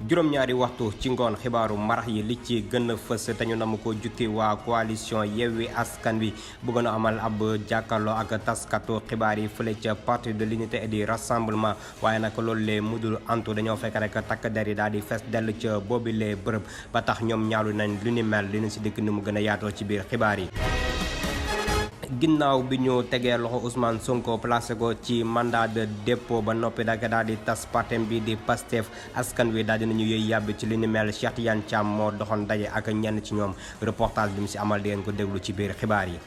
juróom-ñaari waxtu ci ngoon xibaaru marax yi li ci gën a fës te ñu nam ko jukki waa coalition Yewwi Askan Wi bëggoon a amal ab jàkkaarloo ak taskatu xibaar yi fële ca parti de l'unité et du rassemblement waaye nag loolu lee mudul antu dañoo fekk rek takk der yi daal di fees dell ca boobilee bërëb ba tax ñoom ñaalu nañ lu ni mel dina si dikk ni mu gën a yaatoo ci biir xibaar yi. ginnaaw bi ñu tegee loxo Ousmane Sonko placé ko ci mandat de dépôt ba noppi dak daal di tas partem bi di Pastef askan wi daal dinañu yëy yàbbi ci li ni mel Cheikh Tidiane Thiam moo doxoon daje ak ñenn ci ñoom reportage bi mu si amal di ngeen ko déglu ci biir xibaar yi.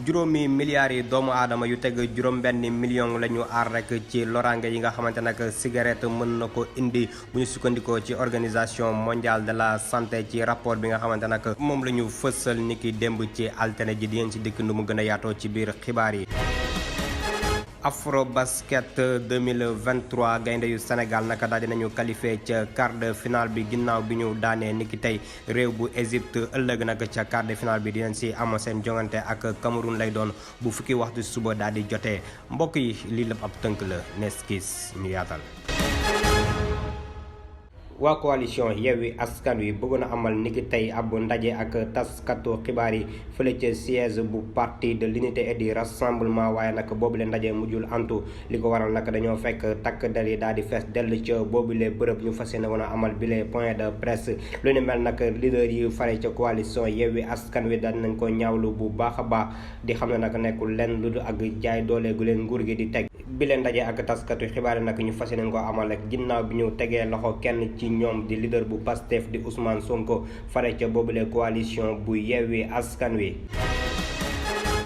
juróomi milliards yi doomu aadama yu teg juróom-benn million la ñu aar rek ci loraange yi nga xamante nag cigarette mën na ko indi bu ñu sukkandikoo ci organisation mondiale de la santé ci rapport bi nga xamante nag moom la ñu fësal ni ki démb ci altine ji di ngeen ci dikk nu mu gën a yaatoo ci biir xibaar yi. Afrobasket 2023 gaynde yu Sénégal naka daal dinañu qualifié ca quart de finale bi ginnaaw bi ñu daanee niki tey réew bu Égypte ëllëg nag ca quart de finale bi dinañ si am seen jongante ak Cameroun lay doon bu fukki waxtu suba daal di jotee mbokk yi lii lépp ab tënk la nees kiis ñu yaatal. waa coalition Yewwi Askan Wi bëggoon a amal niki tey ab ndaje ak taskatu xibaar yi fële ca siège bu parti de l'unité et du rassemblement waaye nag boobule ndaje mujjul antu li ko waral nag dañoo fekk takk der yi daal di fees dell ca boobule bërëb ñu fas yéene woon a amal bile point de presse lu ni mel nag leader yi fare ca coalition Yewwi Askan Wi daal nañ ko ñaawlu bu baax a baax di xam ne nag nekkul lenn lu dul ak jaay doole gu leen nguur gi di teg bile ndaje ak taskatu xibaar yi nag ñu fas yéene ko amal rek ginnaaw bi ñu tegee loxo kenn ci ñoom di leader bu Pastef di Ousmane Sonko fare ca boobule coalition bu Yewwi Askan Wi.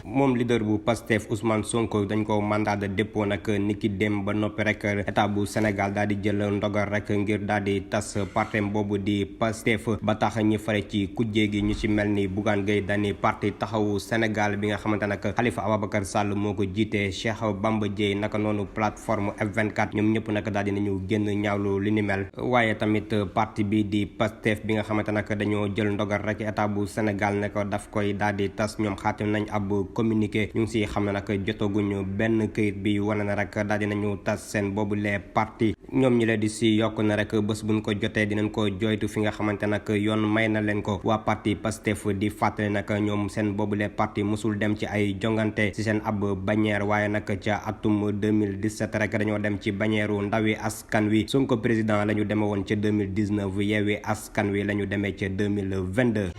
moom leader bu Pastef Ousmane Sonko dañ ko mandat de dépôt nag niki dem ba noppi rek état bu Sénégal daal di jël ndogal rek ngir daal di tas partem boobu di Pastef ba tax ñi fare ci kujje gi ñu ci mel ni Bougane Gueye Dany parti taxawu Sénégal bi nga xamante nag Khalifa Ababacar Sall moo ko jiite Cheikh Bamba Dièye naka noonu plateforme F24 ñoom ñëpp nag daal di nañu génn ñaawlu li ni mel waaye tamit parti bi di Pastef bi nga xamante nag dañoo jël ndogal rek état bu Sénégal ne ko daf koy daal di tas ñoom xaatim nañ ab communiqué ñu ngi si xam ne nag jotaguñu benn këyit bi wane na rek daal dinañu tas seen boobu les parti ñoom ñi leen di si yokk na rek bés buñ ko jotee dinañ ko joytu fi nga xamante nag yoon may na leen ko waa parti Pastef di fàttali nag ñoom seen boobu les parti mosul dem ci ay jongante si seen ab bannière waaye nag ca atum 2017 rek dañoo dem ci bannière ndawi askan wi Sonko président la ñu demee woon ca 2019 Yewwi Askan Wi la ñu demee ca 2022.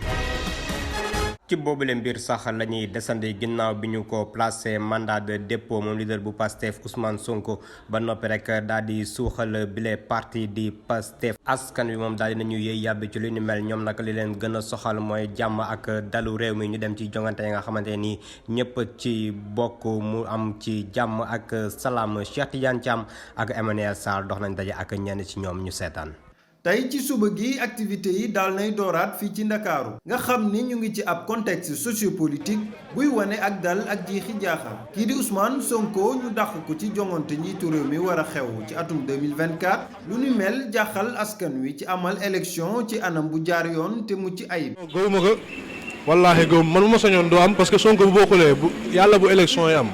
ci boobule mbir sax la ñuy desandi ginnaaw bi ñu ko placé mandat de dépôt moom leader bu Pastef Ousmane Sonko ba noppi rek daal di suuxal bile parti di Pastef askan wi moom daal di nañu yëy yàbbi ci lu ni mel ñoom nag li leen gën a soxal mooy jàmm ak dalu réew mi ñu dem ci jongante yi nga xamante nii ñëpp ci bokk mu am ci jàmm ak salaam Cheikh Tidiane Thiam ak Emmanuel Sarr dox nañ daje ak ñenn ci ñoom ñu seetaan. tey ci suba gi activité yi daal nay dooraat fii ci ndakaaru nga xam ni ñu ngi ci ab contexte sociopolitique buy wane ak dal ak jiixi jaaxal kii di Ousmane Sonko ñu dàq ko ci jongante njiitu réew mi war a xew ci atum 2024 lu ni mel jaaxal askan wi ci amal élection ci anam bu jaar yoon te mucc ayib. gëwuma ko wallaahi gëw man bu ma sañoon doo am parce que Sonko bu bokkulee bu yàlla bu élection yi am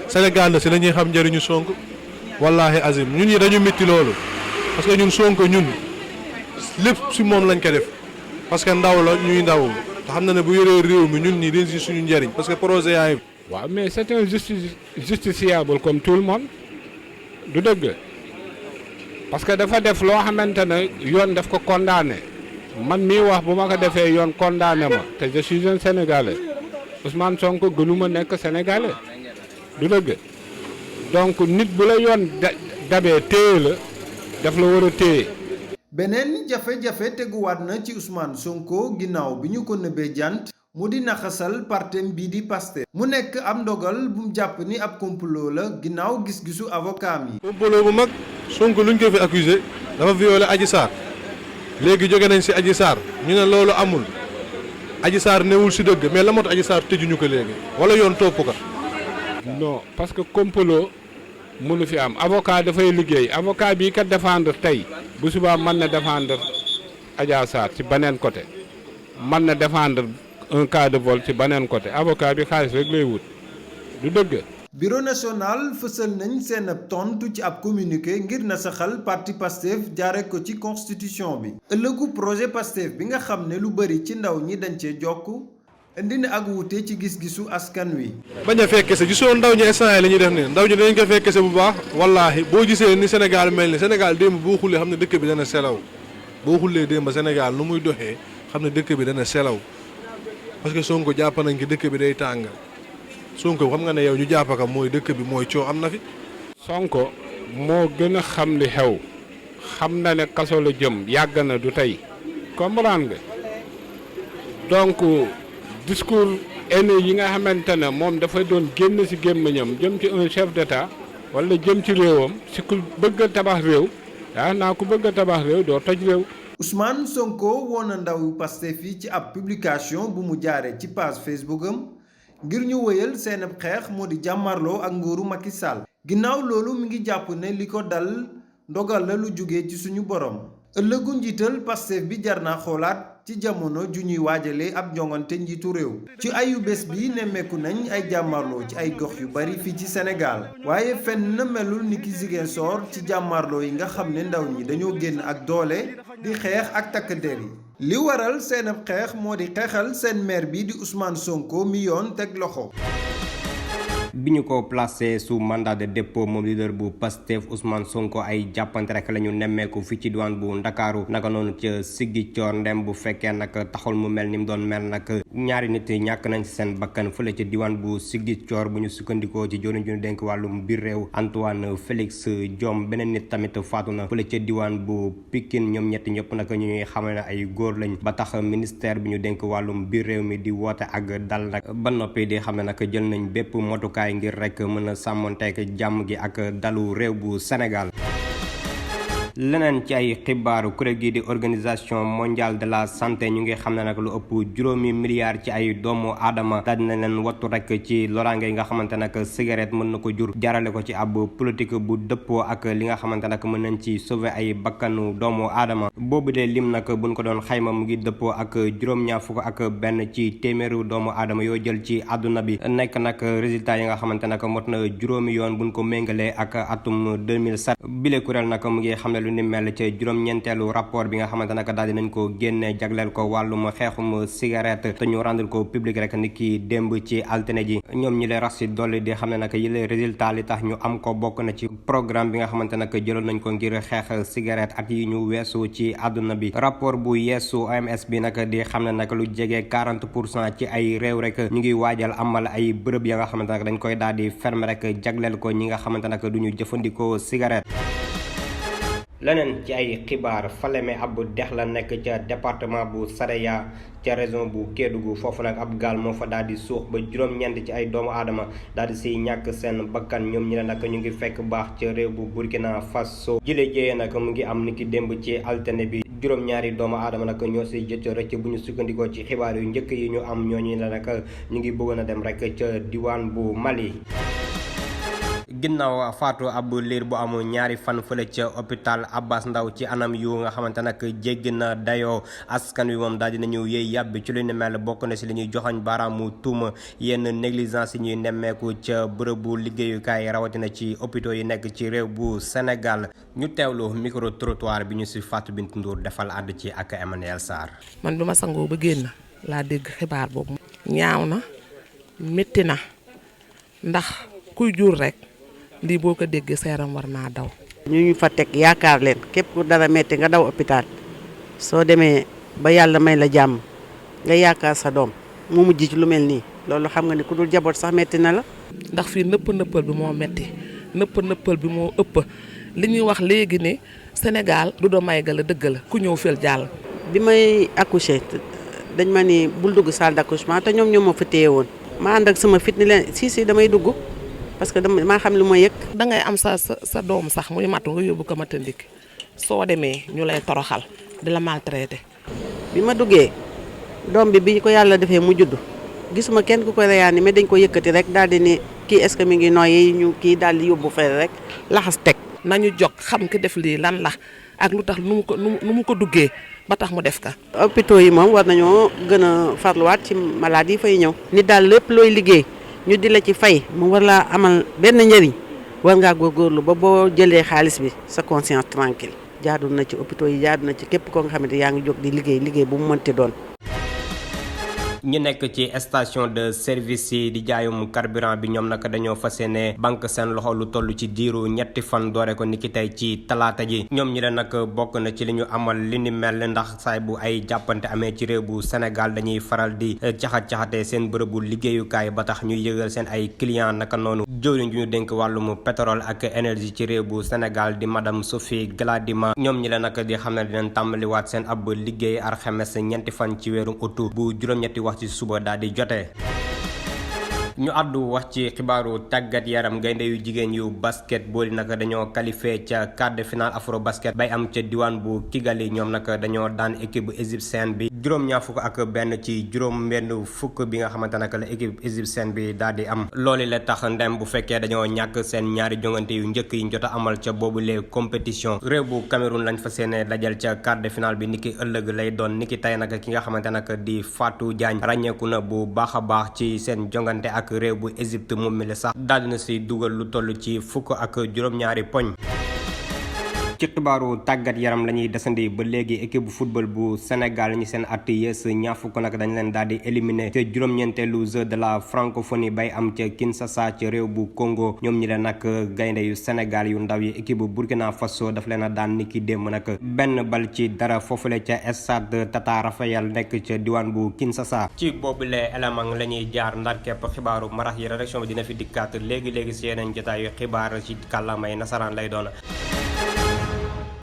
Sénégal na si dañuy xam njëriñu Sonko wallaahi azim ñun ñi dañu métti loolu parce que ñun Sonko ñun. lépp si moom lañ ko def parce que ndaw la ñuy ndaw te xam na ne bu yoree réew mi ñun ñii dañ si suñu njëriñ parce que projet yaa ngi. waaw mais c'est un justiciable comme tout le monde du dëgg parce que dafa def loo xamante ne yoon daf ko condamné man mii wax bu ma ko defee yoon condamné ma te je suis un sénégalais Ousmane Sonko gënuma nekk sénégalais du dëgg donc nit bu la yoon dabee téye la daf la war a téye. beneen jafe-jafe teguwaat na ci Ousmane Sonko ginnaaw bi ñu ko nëbbee jant mu di naxasal partem bii di Pastef mu nekk am ndogal bu mu jàpp ni ab complot la ginnaaw gis-gisu avocat yi. complot bu mag Sonko luñ ko fi accusé dafa violé Adji Sarr léegi jóge nañ si Adji Sarr ñu ne loolu amul Adji Sarr newul si dëgg mais la mot Adji Sarr tëjuñu ko léegi wala yoon topp ko. non parce que complot mënu fi am avocat dafay liggéey avocat bii kat défendre tey bu subaa mën na défendre Adja Sarr ci beneen côté mën na défendre un cas de vol ci beneen côté avocat bi xaalis rek lay wut du dëgg. bureau national fësal nañ seen ab tontu ci ab communiqué ngir nasaxal parti Pastef jaare ko ci constitution bi. ëllëgu projet Pastef bi nga xam ne lu bari ci ndaw ñi dañ cee jokk indi na ak wuute ci gis-gisu askan wi. bañ a fekke se gisoo ndaw ñi instant yi la ñuy def nii ndaw ñi dañ ko fekke se bu baax wallaahi boo gisee ni Sénégal mel ni Sénégal démb boo xullee xam ne dëkk bi dana selaw boo xullee démb Sénégal nu muy doxee xam ne dëkk bi dana selaw parce que Sonko jàpp nañ ki dëkk bi day tàng Sonko xam nga ne yow ñu jàpp ko mooy dëkk bi mooy coow am na fi. Sonko moo gën a xam li xew xam na ne kaso la jëm yàgg na du tey comprendre nga donc discours haineux yi nga xamante ne moom dafa doon génn ci gémmiñam jëm ci un chef d'état wala jëm ci réewam ci ku bëgg a tabax réew yaa naa ku bëgg a tabax réew doo toj réew. Ousmane Sonko woon na ndaw Pastef yi ci ab publication bu mu jaaree ci page Facebook am ngir ñu wëyal seen ab xeex moo di jàmmarloo ak nguuru Macky Sall. ginnaaw loolu mi ngi jàpp ne li ko dal ndogal la lu jóge ci suñu borom. ëllëgu njiital Pastef bi jar naa xoolaat ci jamono ju ñuy waajalee ab jongante njiitu réew. ci ayu bés bi nemmeeku nañ ay jàmmarloo ci ay gox yu bari fii ci Sénégal waaye fenn na melul ni ki Ziguinchor ci jàmmarloo yi nga xam ne ndaw ñi dañoo génn ak doole di xeex ak takk der yi. li waral seen ab xeex moo di xeexal seen maire bi di Ousmane Sonko mi yoon teg loxo. bi ñu ko placé sous mandat de dépôt moom leader bu Pastef Ousmane Sonko ay jàppante rek la ñu nemmeeku fii ci diwaan bu Ndakaaru naka noonu ca Ziguinchor ndem bu fekkee nag taxul mu mel ni mu doon mel nag ñaari nit ñàkk nañ ci seen bakkan fële ca diwaan bu Ziguinchor bu ñu sukkandikoo ci jëwriñ ju ñu dénk wàllum biir réew Antoine Félix Diome beneen nit tamit faatu na fële ca diwaan bu Pikine ñoom ñetti ñëpp nag ñu ñuy xamal ne ay góor lañ ba tax ministère bi ñu dénk wàllum biir réew mi di woote ak dal nag ba noppi di xam ne nag jël nañ bépp motukaay ngir rek mën a sàmmonteek jàmm gi ak dalu réew bu Sénégal. leneen ci ay xibaaru kuréel gi di organisation mondiale de la santé ñu ngi xam ne nag lu ëpp juróomi milliards ci ay doomu aadama daal dina leen wattu rek ci loraange yi nga xamante nag cigarette mën na ko jur jaarale ko ci ab politique bu dëppoo ak li nga xamante nag mën nañ ci sauver ay bakkanu doomu aadama boobu de lim nag buñ ko doon xayma mu ngi dëppoo ak juróom-ñaar fukk ak benn ci téeméeru doomu aadama yoo jël ci àdduna bi nekk nag résultat yi nga xamante nag mot na juróomi yoon buñ ko méngalee ak atum 2007 bile kuréel nag mu ngi xam ne lu ni mel ca juróom-ñeenteelu rapport bi nga xamante nag daal dinañ ko génne jagleel ko wàllum xeexum cigarette te ñu rendre ko public rek ni ki démb ci altine ji ñoom ñi lay rax si dolli di xam ne nag yile résultat li tax ñu am ko bokk na ci programme bi nga xamante nag jëloon nañ ko ngir xeex cigarette at yi ñu weesu ci àdduna bi rapport bu yeesu OMS bi nag di xam ne nag lu jege 40% ci ay réew rek ñu ngi waajal amal ay bërëb ya nga xamante nag dañ koy daal di fermer rek jagleel ko ñi nga xamante nag du ñu jëfandikoo cigarette. leneen ci ay xibaar Falémé ab dex la nekk ca département bu Saraya ca région bu Kédougou foofu nag ab gaal moo fa daal di suux ba juróom-ñeent ci ay doomu aadama daal di siy ñàkk seen bakkan ñoom ñi ne nag ñu ngi fekk baax ca réew bu Burkina Faso jile jéyee nag mu ngi am niki démb ci altine bi juróom-ñaari doomu aadama nag ñoo si jëcc rëcc bu ñu sukkandikoo ci xibaar yu njëkk yi ñu am ñooñu la nag ñu ngi bëggoon a dem rek ca diwaan bu Mali. ginnaaw faatu ab liir bu amul ñaari fan fële ca hôpital Abass Ndao ci anam yu nga xamante nag jéggi na dayoo askan wi moom daal dinañu yëy yàbbi ci lu ni mel bokk na si li ñuy joxañ baaraamu tuuma yenn négligence yi ñuy nemmeeku ca bërëbu liggéeyukaay rawatina ci hôpitaux yi nekk ci réew bu Sénégal ñu teewlu micro trottoir bi ñu si Fatou Bintou Ndour defal àdd ci ak Emmanuel Sarr. man bi ma sangoo ba génn laa dégg xibaar boobu. ñaaw na métti na ndax kuy jur rek. lii boo ko déggee sa yaram war naa daw. ñu fa teg yaakaar leen képp ku dara metti nga daw hôpital soo demee ba yàlla may la jàmm nga yaakaar sa doom mu mujj ci lu mel nii loolu xam nga ni ku dul jaboot sax metti na la. ndax fii nëppal bi moo metti nëppal bi moo ëpp li ñuy wax léegi ni Sénégal du do may ga la dëgg la ku ñëw fël jàll. bi may accoucher dañ ma ni bul dugg salle d'accouchement te ñoom ma fa téye woon ma ànd ak sama fit ni leen si damay dugg. parce que maa xam lu ma yëg. da ngay am sa doom sax muy matu nga yóbbu ko matandik soo demee ñu lay toroxal di la maltraité. bi ma duggee doom bi ko yàlla defee mu judd gisuma kenn ku ko réanimé dañ ko yëkkati rek daal di ni kii est-ce que mi ngi noyyi ñu kii daal di yóbbu fere rek laxas teg. nañu jog xam ki def lii lan la ak lu tax nu mu ko duggee ba tax mu def ka. hôpitaux yi moom war nañoo gën a farluwaat ci malade yi fay ñëw. nit daal lépp looy liggéey ñu di la ci fay mu war laa amal benn njëriñ war ngaa góorgóorlu ba boo jëlee xaalis bi sa conscience tranquille jaadu na ci hôpitaux yi jaadu na ci képp ko nga xamante yaa ngi jóg di liggéey bu mu mënti doon. ñu nekk ci station de service yi di jaayum carburant bi ñoom nag dañoo fas yéene banque seen loxo lu toll ci diiru ñetti fan doore ko niki tey ci talaata ji ñoom ñi la nag bokk na ci li ñu amal li ni mel ndax saay bu ay jàppante amee ci réew bu Sénégal dañuy faral di caxat-caxatee seen bërëbu liggéeyukaay ba tax ñuy yëgal seen ay client naka noonu jëwriñ ju ñu dénk wàllum pétrole ak énergie ci réew bu Sénégal di madame Sophie Gladima ñoom ñi la nag di xam ne dinañ tàmbaliwaat seen ab liggéey alxames ñeenti fan ci weeru août bu juróom-ñetti wax ci suba daal di jotee. ñu àddu wax ci xibaaru tàggat yaram gaynde yu jigéen yu basketball yi nag dañoo qualifié ca quart de finale afro basket bay am ca diwaan bu Kigali ñoom nag dañoo daan équipe bu égyptienne bi juróom-ñaar fukk ak benn ci juróom-benn fukk bi nga xamante nag la équipe égyptienne bi daal di am loolu la tax ndem bu fekkee dañoo ñàkk seen ñaari jongante yu njëkk yi jot a amal ca boobu les compétition réew bu Cameroun lañ fas yéene dajal ca quart de finale bi niki ëllëg lay doon niki tey nag ki nga xamante nag di Fatou Diagne ràññeeku na bu baax a baax ci seen jongante ak réew bu Égypte moom mi la sax daal dina si dugal lu toll ci fukk ak juróom-ñaari poñ. ci xibaaru tàggat yaram la ñuy desandi ba léegi équipe bu football bu Sénégal ñi seen at yées ñaar fukk nag dañ leen daal di éliminer ca juróom-ñeenteelu jeu de la francophonie bay am ca Kinshasa ci réew bu Congo ñoom ñi leen nag gaynde yu Sénégal yu ndaw yi équipe bu Burkina Faso daf leen a daan niki démb nag benn bal ci dara foofule ca stade Tata Raphaël nekk ca diwaan bu Kinshasa. ci boobule élément la ñuy jaar ndar képp xibaaru marax yi rédaction bi dina fi dikkaat léegi si yeneen jotaayu xibaar ci kàllaamay nasaraan lay doon.